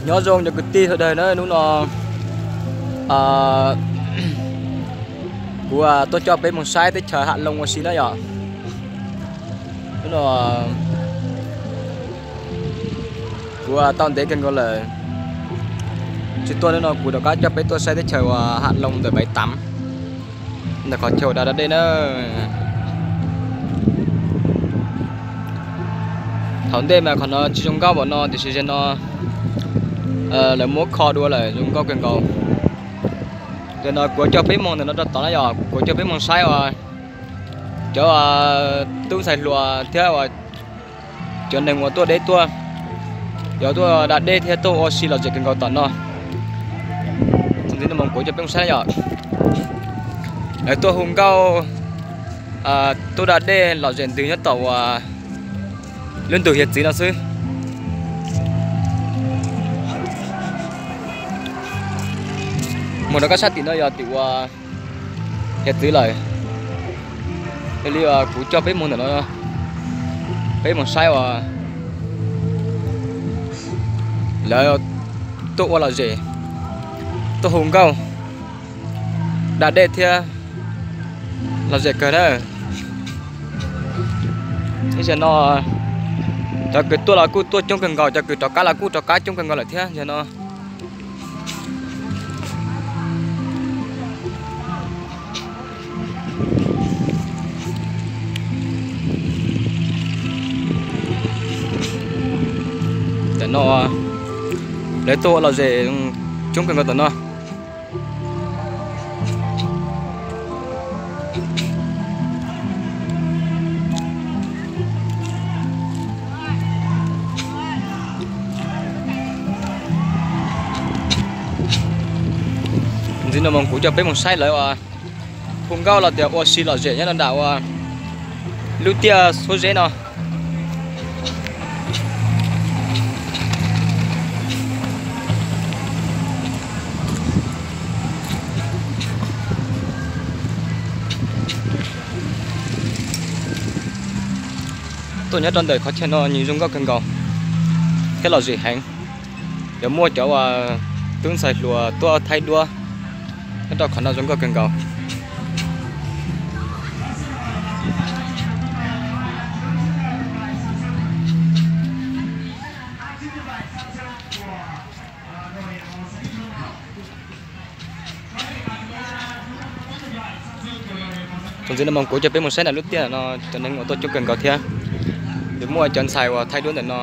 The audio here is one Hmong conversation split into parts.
Nyob zoo cov kwv tij sawv daws na, hnub no kuv tuaj coj peb mus saib teb chaws Ham Loo ua si na yom. Hnub no kuv tau ntev kawg nkaus lawm tsis tuaj, hnub no kuv rov qab coj peb tuaj saib teb chaws uas Ham Loo ntawm Paiv Tav, ntawm qhov chaw uas da da dej na. Thaum ntej mas qhov no tsis zoo nkauj npaum no tiam sis zaum no lawv muab kho dua lawm zoo nkauj kawg nkaus. Ntawm no kuv coj peb mus ntawm no rau tod na yom, kuv coj peb mus saib uas cov tub ntxhais hluas thiab uas cov neeg uas tuaj deb tuaj, cov tuaj da dej thiab tuaj ua si lom zem kawg nkaus tom no. Txuas ntxiv no mus kuv coj peb mus saib yom, lawv tuaj hu nkauj tuaj da dej lom zem ntws nyob tom uas lub ntug hiav txwv no xwb. Mus rau kab sab tim no yog tim uas hiav txwv lawm. Yog li kuv coj peb mus ntawm no, peb mus saib uas lawv tuaj ua lom zem, tuaj hu nkauj da dej thiab lom zem kawg na. Ib zaug no cov kws tuaj los kuj tuaj coob kawg nkaus, cov kws rov qab los kuj rov qab coob kawg nkaus lawm thiab yog no. Tam no lawv tuaj ua lom zem coob kawg nkaus tom no. Ntxiv no mas kuv coj peb mus saib lawv hu nkauj los tias ua si lom zem nyob rau nram uas lub tiaj Suab Zeb no. Tuaj nyob rau ntawm qhov chaw no nws zoo nkauj kawg nkaus thiab lom zem heev. Yuav muaj cov uas tub ntxhais hluas tuaj thaij duab nyob rau qhov no zoo nkauj kawg nkaus. Txuas ntxiv no mas kuv coj peb mus saib ntawm lub tiaj no cov neeg uas tuaj coob kawg nkaus thiab. Yuav muaj cov ntxhais uas thaij duab ntawm no.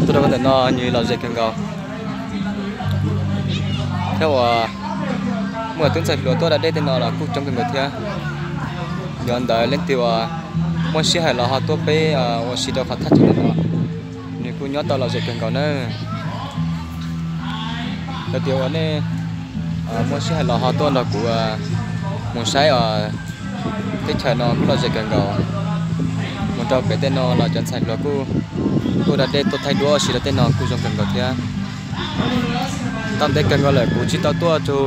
Tuaj rau ntawm no nws lom zem kawg nkaus thiab uas muaj tub ntxhais hluas tuaj da dej tej no los kuj coob kawg nkaus thiab. Yog ntawd leej twg uas muaj sij hawm los ho tuaj peb ua si rau qhov thaj chaw ntawm no, nws kuj nyob tau lom zem kawg nkaus na. Yog tias uas nej muaj sij hawm los ho tuaj nrog kuv mus saib os. Teb chaws no kuj lom zem kawg nkaus. Mus rau pem tej no los cov ntxhais hluas kuj tuaj da dej tuaj thaij duab ua si rau tej no kuj zoo kawg nkaus thiab. Tau ntev kawg nkaus lawm kuv tsis tau tuaj txog,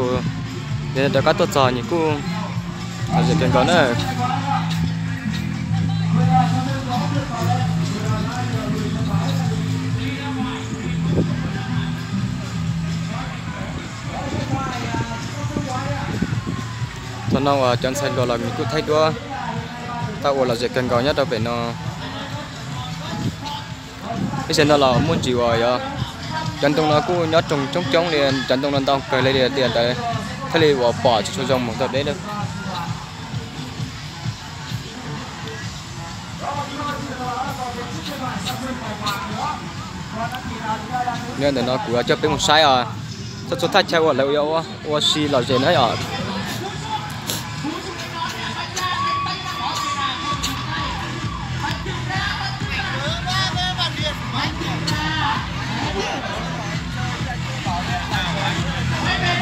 yog rov qab tuaj txog nws kuj lom zem kawg nkaus na. Thaum no uas cov ntxhais hluas los nws kuj thaij duab tau ua lom zem kawg nkaus nyob rau pem no. Ib zaug no los muaj ntsis uas yog cov ntoo no kuj nyob roog coob coob li, cov ntoo no ntau kawg li tias ntawd thiaj li uas pom tsis tshua zoo mus tau deb lawm. Nyob ntawm no kuv coj peb mus saib os, txhua txhua thaj chaw uas lawv yuav ua si lom zem na yom.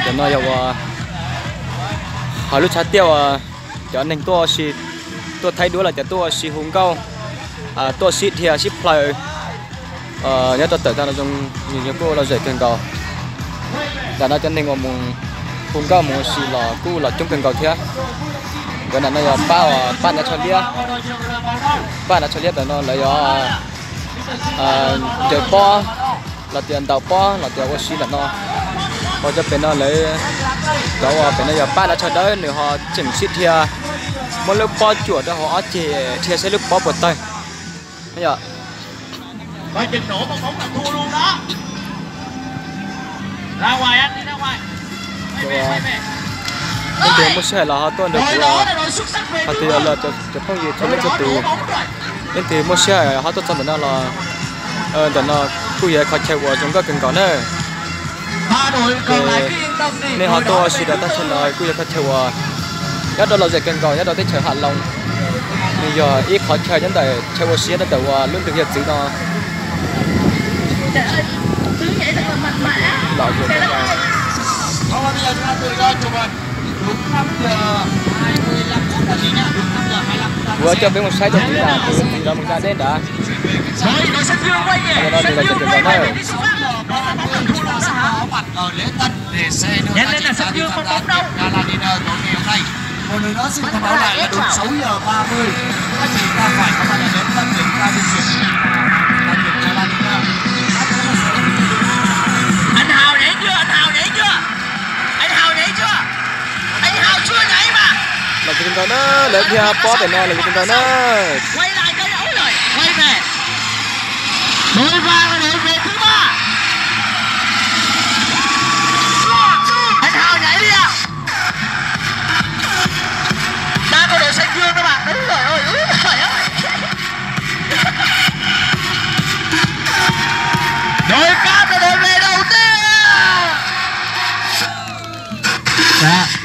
Cov no yog uas Hos lub tshav tiaj uas cov neeg tuaj ua si, tuaj thaij duab los cov tuaj ua si hu nkauj, tuaj sib dhia sib plaws nyob rau tawm tag no zoo, nws kuj lom zem kawg nkaus. Ntawm no cov neeg uas mus hu nkauj mus ua si los kuj los coob kawg nkaus thiab. Nkawd ntawm no yog pab, pab nav tsho liab, pab nav tsho liab ntawm no lawv yog ncaws pob los tias ntaus pob los tias ua si ntawm no. Hos cov pem no lawv, cov uas pem no yog pab nav tsho dawb, nws ho tseem sib dhia muab lub pob cuam rau hauv ob ceg dhia saib lub pob puas tawg. Leej twg muaj sij hawm los ho tuaj nrog kuv, hos tus yog los cov phooj ywg txhua leej txhua tus, leej twg muaj sij hawm ho tuaj txog ntawm no los, ntawm no kuj yog qhov chaw uas zoo nkauj kawg nkaus na. Nej ho tuaj ua si rau thaj chaw no kuj yog qhov chaw uas nyob rau lom zem kawg nkaus nyob rau teb chaws Hav Loos. Nws yog ib qhov chaw nyob ntawm chaw ua si nyob rau ntawm uas lub ntug hiav txwv no. Kuv coj peb mus saib tau ntxiv na, ntxiv los mus nram deb nrad. Ntawm no nws lom zem kawg nkaus na. Lom zem kawg nkaus na, lawv dhia pob pem no lom zem kawg nkaus na.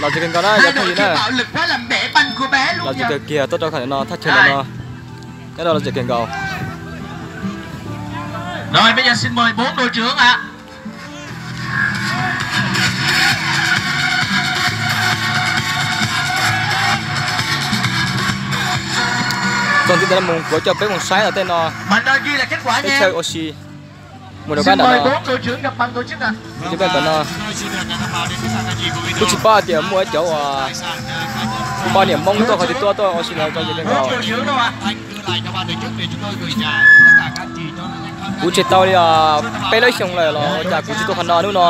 Lom zem kawg nkaus na, yog phooj ywg na. Lom zem kawg kiag tuaj rau qhov no, thaj chaw ntawm no nyob rau lom zem kawg nkaus. Txog ntxiv ntawm no mus kuv coj peb mus saib los tej no, peb chaw ua si mus rau kab ntawm no. Cov peb tom no kuj tsis paub hais tias muaj ib cov uas poj niam Hmoob tuaj qhov twg tuaj, tuaj ua si los lom zem kawg nkaus. Kuv tseg tau li peb lub xyoo lawm los ua cas kuv tsis tuaj qhov no. Hnub no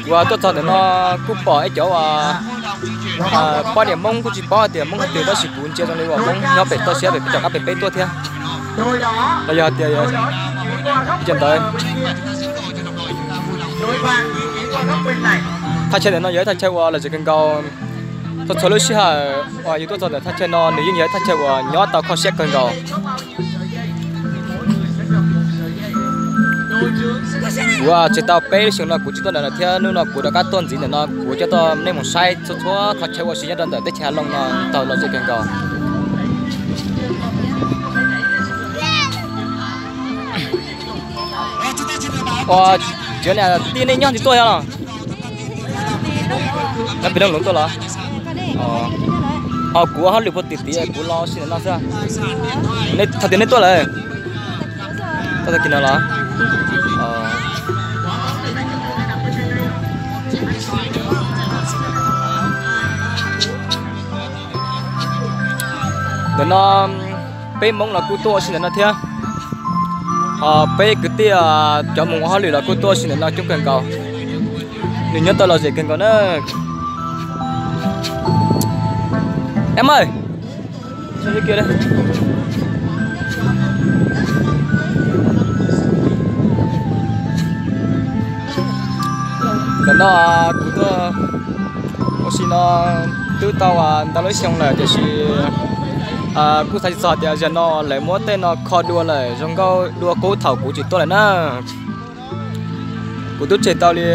kuv tuaj txog ntawm no kuj pom ib cov uas poj niam Hmoob, kuj tsis paub hais tias Hmoob qhov twg tab sis kuv ntsia zoo li uas Hmoob nyob pem toj siab pem, peb tom qab pem peb tuaj thiab. Los yog hais tias ib co ntawd. Thaj chaw ntawm no yog ib thaj chaw uas lom zem kawg nkaus. Txhua txhua lub sij hawm uas yus tuaj txog ntawm thaj chaw no nws yeej yog ib thaj chaw uas nyob tau kho siab kawg nkaus. Kuv tseg tau peb lub xyoo no kuv tsis tuaj ntawm no thiab, hnub no kuv rov qab tuaj ntxiv ntawm no kuv coj nej mus saib txhua txhua qhov chaw ua si nyob rau ntawm teb chaws Hav Loos no tau lom zem kawg nkaus. Ua tij nej nyob ntawm tuaj yog los? Nyob pem Looj Luv tuaj los? Ho kuv ua hauj lwm puag tim tid kuv los ua si ntawm no xwb. Thaum twg nej tuaj lawm? Tag kis no los? Ntawm no peb Hmoob los kuj tuaj ua si ntawm no thiab. Ho peb kwv tij cov mus ua hauj lwm los kuj tuaj ua si ntawm no coob kawg nkaus. Nws nyob tau lom zem kawg nkaus na. Em ơi, ntawm no kuv tuaj ua si no twb tau ntau lub xyoo lawm tiam sis kuj xav tsis txog tias zaum no lawv muab tej no kho dua lawm zoo nkauj dua qub thaum kuv tsis tuaj lawm na. Kuv twb tseg tau li